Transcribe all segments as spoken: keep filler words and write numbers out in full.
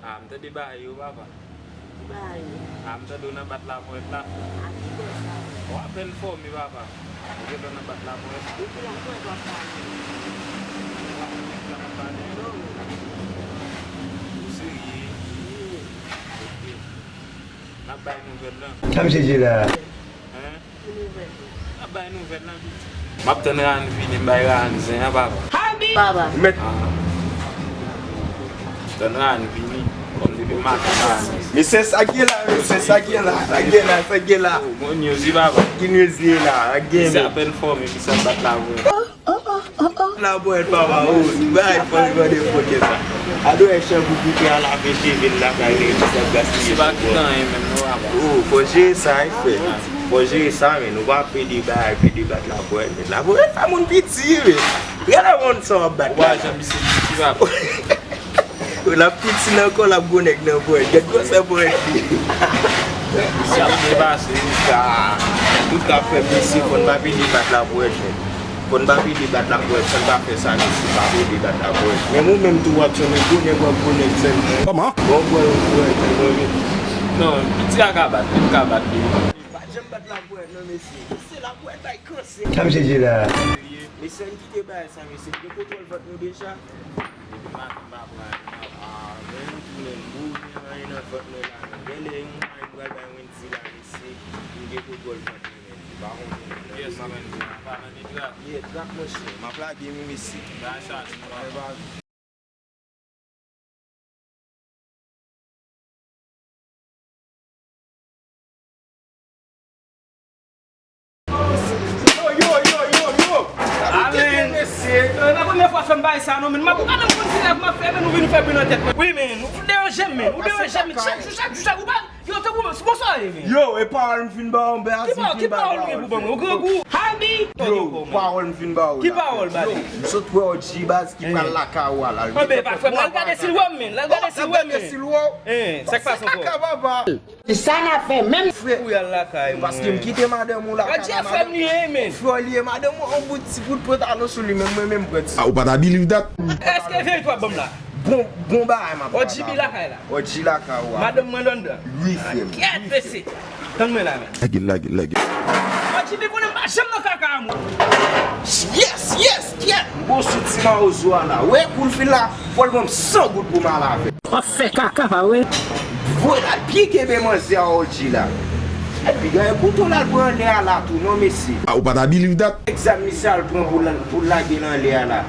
A, m tande bagay yo, papa. Ki bagay yo? A, m tande w nan bat lapwèt la. A, ki bò sa? W apèn fòme, papa. Ou gentan nan bat lapwèt? Epi lapwèt w ap pale? Lapwèt la m ap pale? Non. Ou serye? Wi. Ok. N ap bay nouvèl lan. Sa misye di la? Hein? Ki nouvèl? N ap bay nouvèl lan piti. M ap tann Rani vini, m bay Rani zen an, papa. Papa. Mèt. Ah. Tann Rani vini. Kòm depi maten Rani. Mesye, sa gen la, mesye, sa gen la, sa gen la, sa gen la. Oh, bon news wi, papa. Ki news ye la, sa gen. Misye apèn fòme, misye ap bat la vre. Lapwèt papa, oh, bay fò l gade fòkè sa. Adwè chan pou koute a lave cheve l lakay li, ki sa gaspiye. Se pa ki tan menm non papa. Oh, fò jere sa, e frè. Fò jere sa, men nou pa pede bay, pede bat lapwèt, men lapwèt pa moun piti, men. Gade moun sa w ap bat. Ou pa janm misye piti, papa. L ap piti nan kò l, ap gwo nèg nan pwèt. Gad gwosè pwèt li. Misye ap byen pase wi. Sa, tout k ap fè mesye, fò n pa pede bat lapwèt, men. Fò n pa pede bat lapwèt, fò n pa fè sa, mesye, pa pede bat lapwèt. Menm ou menm tou w ap sanble gwo nèg, w ap gwo nèg sèlman. Kòman? Bon, pwèt, pwèt, pwèt. Non, piti a ka bat, li ka bat li. Pa janm bat lapwèt, non, mesye. Se lapwèt bay kanse. Sa misye di la? Mesye, ann kite bagay sa, mesye. Gen kontwòl vant nou deja. Depi maten m pa pran anyen, m ap, a, men m tounen m boule anyen nan vant mwen la, men genlè yon anyen m pral bay Wendy la, mesye, m gen kontwòl vant mwen, men m pa konnen, men nan demen m pa nan de trap. Yeah, trap, monchè, m ap lage wi, mesye. Ba chale, non, papa. Yo, yo, yo, yo, yo. Alen. Mesye. Eh, nan premye fwa fè m bagay sa non, men m ap gade m konn ki rèv m ap fè, men nou vin fè bri nan tèt mwen. Wi, men ou deranje m, men ou deranje m, men chak jou, chak jou, chak jou, ou pa, yo, tankou, bonswa, men. Yo, e pawòl m fin ba w, m bè a, ki pawòl, ki pawòl ou gen pou ban mwen? Ou grangou? Habi! Yo, pawòl m fin ba w la. Ki pawòl, badi? Yo, m sot wè O G baz ki pral lakay ou a la. Anben, pa frè m, l al gade si l wè m, men, l al gade si l wè m, men. Eh, sa k pase ankò? Kaka papa. Kisa n ap fè menm? Frè, ou y al lakay mwen. Paske m kite madanm ou lakay la, madanm. Frè, li ye, madanm ou, yon bout ti bout pantalon sou li, men mwen menm pran ti. Ah, ou pa ta believe that? Èske verite w ap ban m la? Bon, bon bagay m ap ba. O G B lakay la. O G lakay ou a. Madanm mwen anndan. Wi, frè m. Kèt, mesye. Tann mwen la, men. Lage l, lage l, lage l. O G B konnen m pa janm nan kaka a moun. Yes, yes, kèt. M gon sou ti mawozo a la. Wè, kou l fin la, fò l ban m san goud pou m al avè l. W ap fè kaka, pa vre? Voye l al byen kenbe manzè a O G la. Epi gade bouton l al pran anlè a la tou, non, mesye. Ah, ou pa ta believe that? Egzam misye al pran pou l, pou l lage l anlè a la.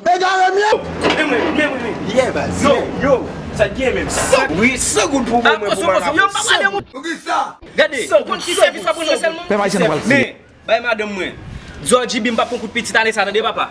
Egare m ye! Men mwen, men mwen, men. Yeah, baz. Yo, yo, sa gen menm? San, wi, san goud pou mwen, mwen, pou m al avè l. Yo, m pa pale moun. Poukisa? Gade, ou konn ki sèvis w ap rann mwen sèlman? Pèp ayisyen pral kriye. Men, bay madanm mwen. Di O G B m p ap pran kout pitit ane sa, tande, papa.